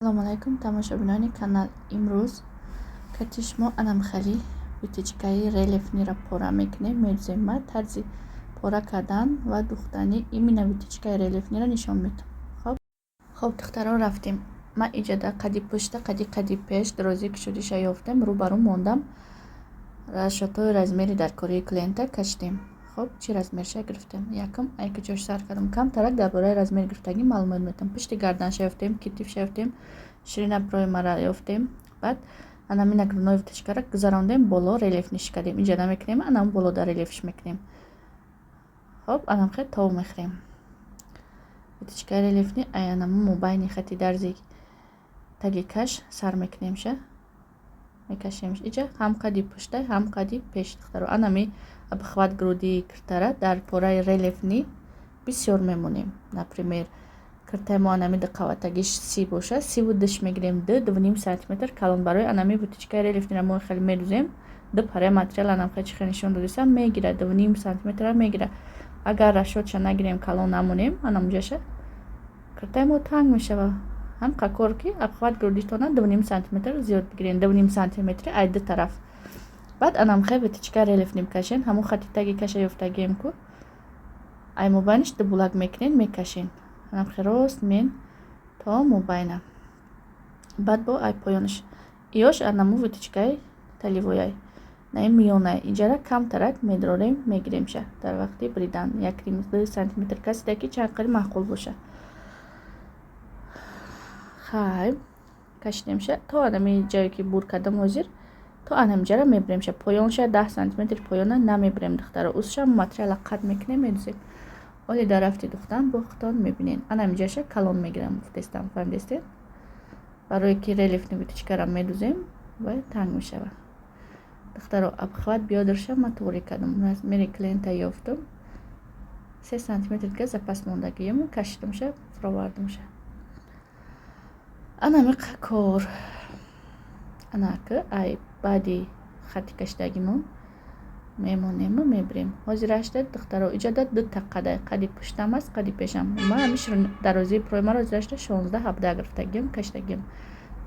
Салому алайкум, тамошобинони канал. Имрӯз кати шумо анамхели вытачкаи рельефныйро пора мекунем, медузем. Ман тарзи пора кардан ва духтани именно вытачкаи рельефныйро нишон медиҳам. Хоб, духтаро, рафтем. Ман иҷода қади пушта, қади пеш, дарозии кушодиша ёфтем, рӯ ба рӯ мондам. Расчётҳои размери дар кории клиента кашидем. Хоб, чӣ размерша гирифтем? Якум, ай куҷош сар кардам? Камтарак дар бораи размер гирифтагӣ маълумот медиҳам. Пушти гарданша ёфтем, китифша ёфтем, ширина проймара ёфтем. Баъд анами нагрудной вытачкара гузарондем, боло рельефныйш кардем. Инҷа намекунем, анам боло дар рельефш мекунем. Хоб, анамхел тов мехӯрем. Вытачкаи рельефный ай анаму мобайни хати дарзи таги каш сар мекунемша, мекашемш. Иҷа ҳам қади пушта, ҳам қади пеш, духтаро. Анами обхват груди киртара дар пораи рельефный бисёр мемонем. Например, киртаи мо анами дуқаватагиш 30 боша, 32-ш мегирем, 2-2,5 сантиметр калон. Барои анами вытачкаи рельефныйра мо хеле медузем, ду параи материал анамхел чи хел нишон додисам, мегира, 2,5 сантиметра мегира. Агар расчётша нагирем, калон намонем, анамуҷаша киртаи мо танг мешава. Ҳам кор ки обхват грудитона 2,5 сантиметр зиёд бигирем, 2,5 сантиметри ай ду тараф. Баъд анамхел вытачка рельефный бикашен. Ҳамон хати таги каша ёфтагием ку, ай мобайниш ду булак мекунен, мекашен, анамхел рост мен то мобайна. Баъд бо ай поёнаш иёш анаму вытачкаи талевояй наи миёнай инҷара камтарак медрорем, мегиремша. Дар вақти бридан 1,5-2 сантиметр касида ки чанд қади маъқул боша. Хай, кашидемша то анами ҷое ки бур кардам. Ҳозир то анамиҷара мебиремша, поёнша 10 сантиметри поёна намебирем, духтаро. Усша материала қат мекунем, медузем. Оли дар рафти духтан бо худтон мебинен. Анамиҷаша калон мегирам, гуфтестам, фаҳмидестед? Барое ки рельефный вытачкара медузем ва танг мешавад. Духтаро, обхват бёдрша ма туғри кардам, размери клиента ёфтум, 3 сантиметр дига запас мондагиему кашидамша, фуровардамша. Анамиқа кор. Анака ай баъди хати кашидагимон мемонему мебирем. Ҳозирашда, духтаро, иҷода дута қадай: қади пуштам аст, қади пешам. Ма ҳамиш дарозии проймаро ҳозирашда 16-17 гирифтагием, кашидагием.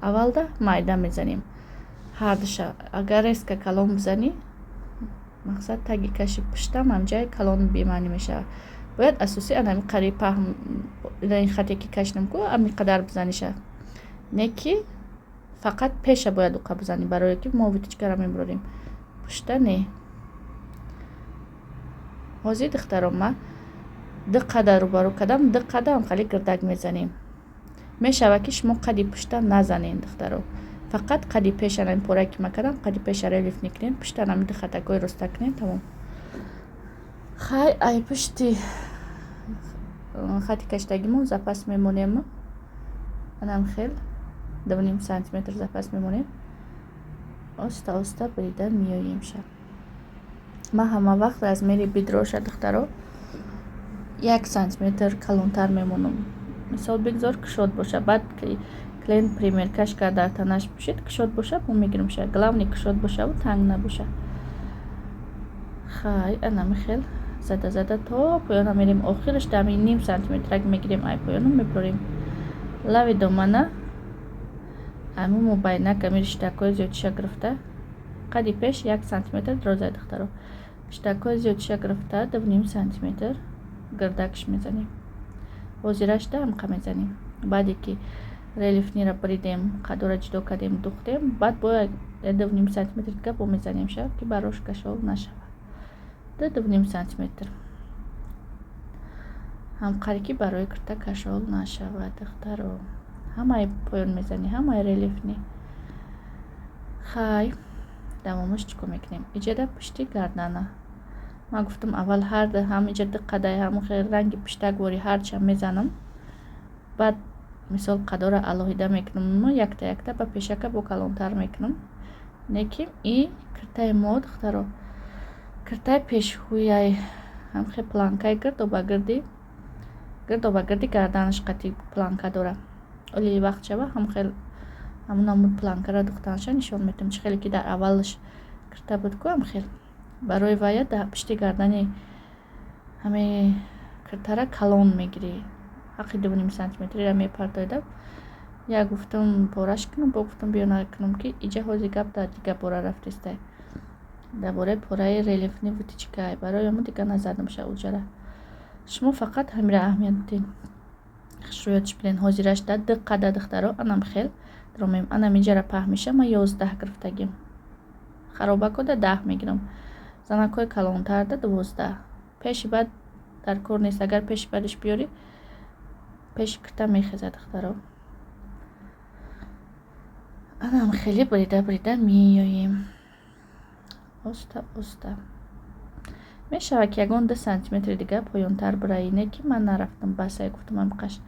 Аввалда майда мезанем ҳардуша. Агар резко калон бизанӣ, мақсад, таги каши пуштам ҳамҷай калон бемаънӣ мешавад. Бояд асосӣ анами қари паҳм, ин хате ки кашидам ку, ами қадар бизаниша. Не ки фақат пеша бояд уқа бизанӣ, барое ки мо вытачкара мебурорем, пушта не. Ҳозир, духтаро, ма ду қада рӯбарӯ кардам, ду қадам хали гирдак мезанем. Мешавад ки шумо қади пушта назанен, духтаро, фақат қади пеша. Ами порае ки ма кардам, қади пеша рельефный кунем, пушта ами ду хатакҳои роста кунем, тамом. Хай, ай пушти хати кашидагимон запас мемонем, анам хел 2,5 сантиметр запас мемонем. Оста оста бурида меоемша. Ман ҳама вақт размери бедроша, духтаро, 1 сантиметр калонтар мемонам. Мисол, бигзор кушод боша, баъд клиент примеркаш кард, дар танаш пӯшид, кушод боша, мо мегиримша. Главный кушод бошаву танг набоша. Хай, анами хел зада зада то поёна мерем. Охираш дами ним сантиметрак мегирем, ай поёна мебурорем. Лави домана ҳамун мобайнак ами риштакҳои зиёдиша гирифта, қади пеш 1 сантиметр дарозай, духтаро, риштакҳои зиёдиша гирифта, 2,5 сантиметр гирдакш мезанем. Ҳозирашда ҳамқа мезанем. Баъде ки рельефныйра буридем, қадора ҷудо кардем, духтем, баъд бояд 2,5 сантиметр дига бо мезанем ша, ки барош кашол нашавад. 2-2,5 сантиметр ҳамқаре ки барои кирта кашол нашавад. Духтаро, ҳамаи поён мезанӣ, ҳамаи рельефный. Хай, давомаш чӣ кор мекунем? Иҷода пушти гардана ман гуфтам, аввал ҳар ҳам иҷа ду қадай, ҳам ранги пуштаквори ҳарча мезанам. Баъд, мисол, қадора алоҳида мекунам, якта якта ба пешака бо калонтар мекунам. Лекин и киртаи мо, духтаро, киртаи пешҳӯяй ҳамхе планкаи гирдоба гирди гарданаш қати планка дорад. Оли вақт шава, ҳамхел ҳамун намуд планкара духтанаша нишон медиҳам. Чӣ хеле ки дар аввалаш кирта буд ку, ҳамхел барои вая дар пушти гардани ҳамаи киртара калон мегирӣ, ҳаққи 2,5 сантиметрира мепартоида. Як гуфтам, пораш кунам, бо гуфтам, биё, накунам, ки иҷа ҳози гап дар дига бора рафтестай, дар бораи пораи рельефный вытачка. Барои ҳамон дига назадамша уҷара. Шумо фақат ҳамира аҳамият бидед, хушрӯятш биден. Ҳозираш да ду қада, духтаро, анам хел ромем. Анам инҷара паҳн меша. Ман 11 гирифтагим, харобакода 10 мегирам, занакҳои калонтарда 12. Пеши баъд дар кор нест. Агар пеши баъдаш биёрӣ, пеши кирта мехезад, духтаро. Анам хеле бурида бурида меоем, оста оста. Мешавад, ки ягон 2 сантиметри дига поёнтар бураи, не ки ман нарафтам, басай, гуфтам, амқаш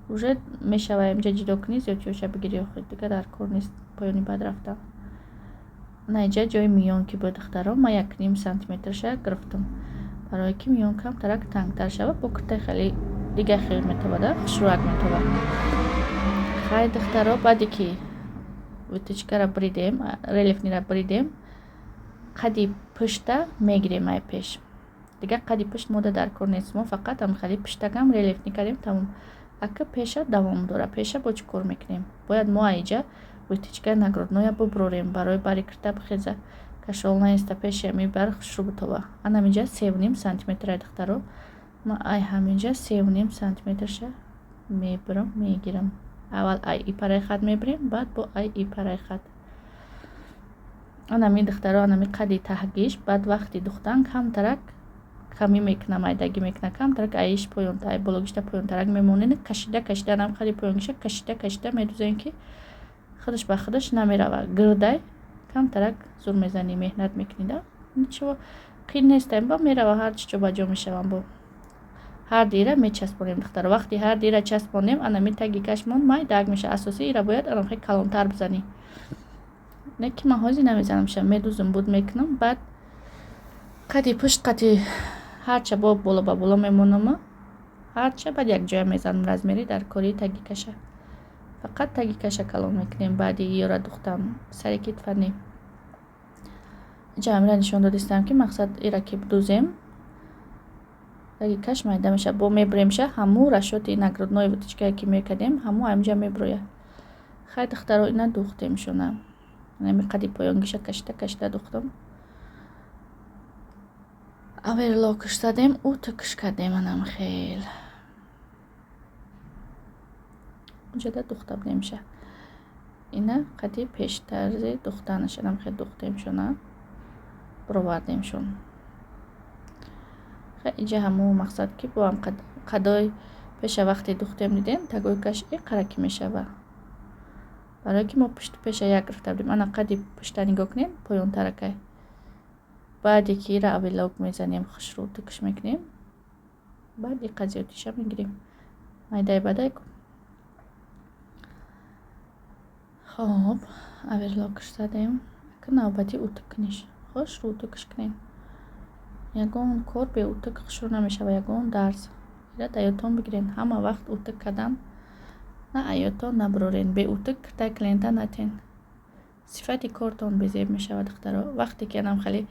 уже мешава. Инҷа ҷудо кунӣ, зиёдтиёша бигирӣ, охи дига дар кор нест поёни баъд рафтам. На, инҷа ҷои миён ки буд, духтаро, ман 1,5 сантиметрша гирифтам, барое ки миён камтарак тангтар шавад. Бо киртаи хеле дига хел метавада, хушрӯяк метавад. Хай, духтаро, баъде ки вытачкара буридем, рельефныйра буридем, қади пушта мегирем. Ай пеш дига қади пушт мода дар кор нест. Мо фақат ҳамхели пуштагам рельефный кардем, тамом. Ака пеша давом дора. Пеша бо чӣ кор мекунем? Бояд мо аиҷа вытачкаи нагрудноя бубурорем, барои бари кирта бихеза, кашол наиста, пеши ами бар хушрӯ битова. Анаминҷа 3,5 сантиметр, духтаро. Ма ай ҳаминҷа 3,5 сантиметрша мебурам, мегирам. Аввал ай и параи хат мебирем, баъд бо ай и параи хат. Анами, духтаро, анами қади таҳгиш. Баъд вақти духтан камтарак камӣ мекунам, майдагӣ мекунам, камтарак аиш поён, ай бологишта поёнтарак мемонем. Кашида кашида, анам қади поёнгиша кашида кашида медузем, ки худаш ба худаш намерава. Гирдай камтарак зур мезанӣ, меҳнат мекунӣ да, ничего қин нестем, ба мерава, ҳарчи ҷо ба ҷо мешавам. Бо ҳар дира мечаспонем, духтаро. Вақти ҳар дира часпонем, анами таги кашмон майдаак мешавад. Асосӣ ира бояд анам хеле калонтар бизанӣ, не ки ман ҳозир намезанамша, медузм, буд мекунам. Баъд қади пушт, қади ҳарча бо боло ба боло мемонам, ҳарча баъд якҷоя мезанам. Размери дар кори таги каша, фақат таги каша калон мекунем баъди ёра духтан, сари китфа не. Инҷа ҳамира нишон додистам, ки мақсад ира ки дузем, таги каш майда мешавад. Бо мебуремша, ҳамун расчёти нагрудной вытачкае ки мекардем, ҳамун ҳаминҷа мебурояд. Хай, духтаро, ина духтемшона. Ами қади поёнгиша кашида кашида духтам, оверлокш задем, утюгш кардем. Анам хел уҷада духта будемша. Ина қади пештарзи духтанаш, анам хел духтемшона, буровардемшон. Инҷа ҳамун мақсад, ки бо ҳам қадой пеша вақте духтем, дидем, тагои каш иқара ки мешава, барое ки мо пушту пеша як гирифта будем. Ана қади пушта нигоҳ кунем, поёнтаракай. Баъде ки ира оверлок мезанем, хушрӯ утюгш мекунем, баъд иқа зиёдиша мегирем, майдай бадай. Хоб, оверлокш задем, ака навбати утюг куниш. Хушрӯ утюгш кунем. Ягон кор бе утюг хушрӯ намешава, ягон дарс ира дар ёдтон бигирен: ҳама вақт утюг кардан на аёдтон набурорен. Бе утюг киртаи клиента натен, сифати кортон безеб мешавад, духтаро. Вақте ки анам хеле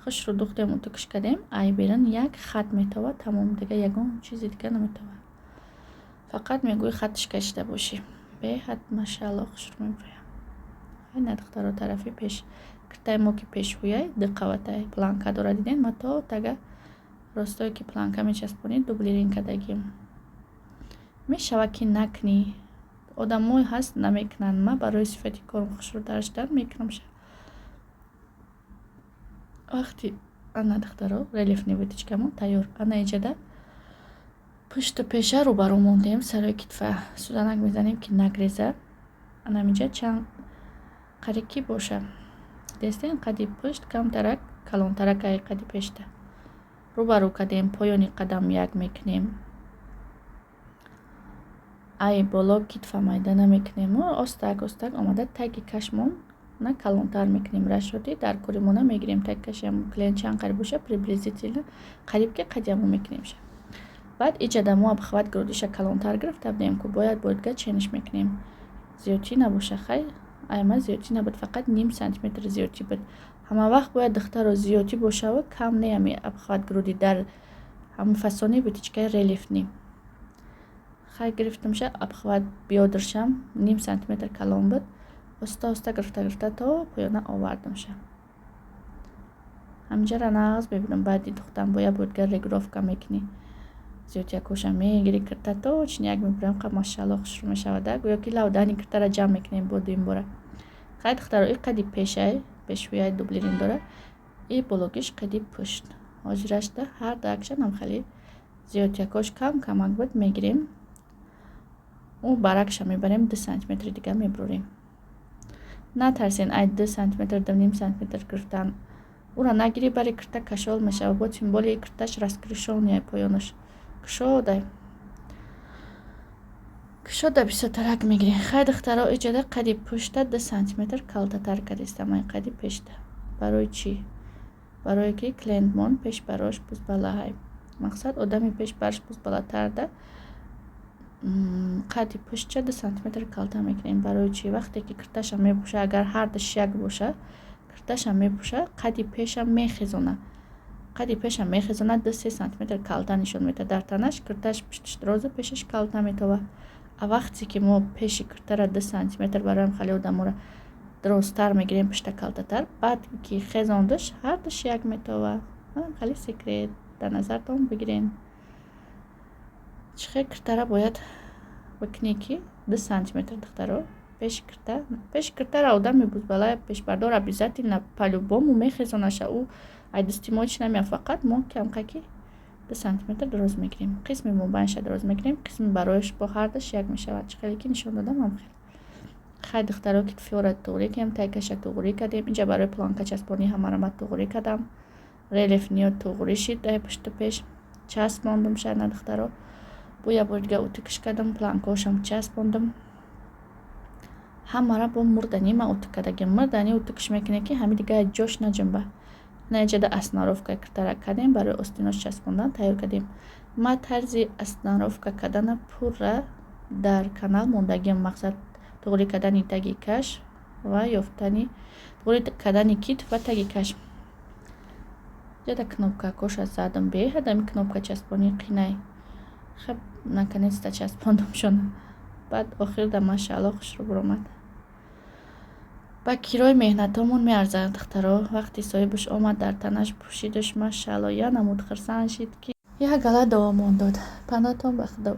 хушрӯ духтем, утюгш кардем, ай берун як хат метовад, тамом, дига ягон чизи дига наметовад. Фақат мегӯӣ, хатш кашида бошӣ. Беҳад, машаалло, хушрӯ мебурояд. Ина, духтаро, тарафи пеш киртаи мо, ки пешҳӯяй дуқаватай планка дорад, диден, ма то тага ростое ки планка мечаспонӣ, дублирин кардагим. Мешавад, ки накунӣ, одамое ҳаст, намекунанд. Ман барои сифати корам хушрӯтар шудан мекунамша. Вақти ана, духтаро, рельефный вытачкамон тайёр. Ана иҷада пушту пеша рӯбарӯ мондем, сарои китфа сӯзанак мезанем, ки нагреза. Анаминҷа чанд қариб ки боша, дестен, қади пушт камтарак калонтарак ай қади пешта. Рӯбарӯ кардем, поёни қадам як мекунем, ай боло китфа майда намекунем. Остак остак омада, таги кашмон на калонтар мекунем. Расчёти дар кори мо мегирем, таги каши клиент чанд қариб боша, приблизительно қариб ки қадиамо мекунемша. Баъд иҷада мо обхват грудиша калонтар гирифта будем ку, бояд боидга чениш мекунем, зиёдтӣ набоша. Хай, айма зиёдтӣ набуд, фақат ним сантиметр зиёдтӣ буд. Ҳама вақт бояд, духтаро, зиёдтӣ бошаву кам не ами обхват груди дар ҳамин фасони вытачкаи рельефный. Хай, гирифтамша, обхват бёдршам ним сантиметр калон буд. Оста оста гирифта гирифта то поёна овардамша. Ҳаминҷара нағз мебинам. Баъди духтан бо як бор дигар регулировка мекунӣ, зиёдтиякоша мегирӣ, кирта точно як мебурам. Қа, машаалло, хушрӯ мешавада, гӯё ки лавдани киртара ҷамъ мекунем бо дуюм бора. Хай, духтаро, и қади пешай, пешвӯяй дублерин дора, и бологиш қади пушт. Ҳозирашда ҳар дуакшанам хеле зиёдтиякош кам камак буд, мегирем, ӯ баракша мебарем, 2 сантиметри дига мебурем. Натарсен ай 2 сантиметр, 2,5 сантиметр гирифтан. Ура нагирӣ, бари кирта кашол мешава, бо тем более кирташ расклешённый, поёнаш кушодай кушода, бисёртарак мегирӣ. Хай, духтаро, иҷода қади пушта 2 сантиметр калтатар кардистам ай қади пешта. Барои чӣ? Барое ки клиентмон пешбарош бузбалаҳай. Мақсад, одами пешбараш бузбалатарда қади пуштча 2 сантиметр калта мекунем. Барои чӣ? Вақте ки кирташа мепӯша, агар ҳардуш як боша, кирташа мепӯша, қади пешам мехезона, қади пешам мехезона, 2-3 сантиметр калта нишон медиҳад дар танаш. Кирташ пушташ дарозу, пешаш калта метова. А вақте ки мо пеши киртара 2 сантиметр бароям хеле одаморо дарозтар мегирем, пушта калтатар, баъд ки хезондуш, ҳардуш як метова. Хеле секрет дар назартон бигирен, чӣ хел киртара бояд бикунӣ, ки 2 сантиметр, духтаро, пеши кирта, пеши киртара одами бузбалая пешбардор обязательно, по-любому мехезонаша. Ӯ ай дасти мо ҳеч намеяд, фақат мо камқаки 2 сантиметр дароз мегирем, қисми мобайнша дароз мегирем, қисми барояш бо ҳардуш як мешавад. Чӣ хеле ки нишон додам, ҳам хел. Хай, духтаро, китфиёра туғрӣ кардем, тайкаша туғрӣ кардем. Инҷа барои планка часпонӣ ҳамаро ман туғрӣ кардам. Рельефныйё туғрӣ шид, дай пушту пеш часпондум шана. Духтаро, бо як бори дига утюг ш кардам, планкаҳошам часпондум ҳамара. Бо мурдани ман утюг кардагим, мурдани утюг ш мекунем, ки ҳами дига ҷош наҷунба. Наиҷада основка киртара кардем, барои остинош часпондан тайёр кардем. Ман тарзи основка кардана пурра дар канал мондагиам. Мақсад, туғрӣ кардани таги каш ва ёфтани туғрӣ кардани китф ва таги каш. Ҷада кнопкакоша задам. Беҳад ами кнопка часпонӣ қинай. Хеб, наконец-то часпондамшона. Баъд охирда, машаалло, хушрӯ буромад. Ба кирои меҳнатомон меарзад, духтаро. Вақте соҳибаш омад, дар танаш пӯшидаш, машаалло, я намуд хурсанд шид, ки як гала давомон дод. Паноҳтон ба Худо.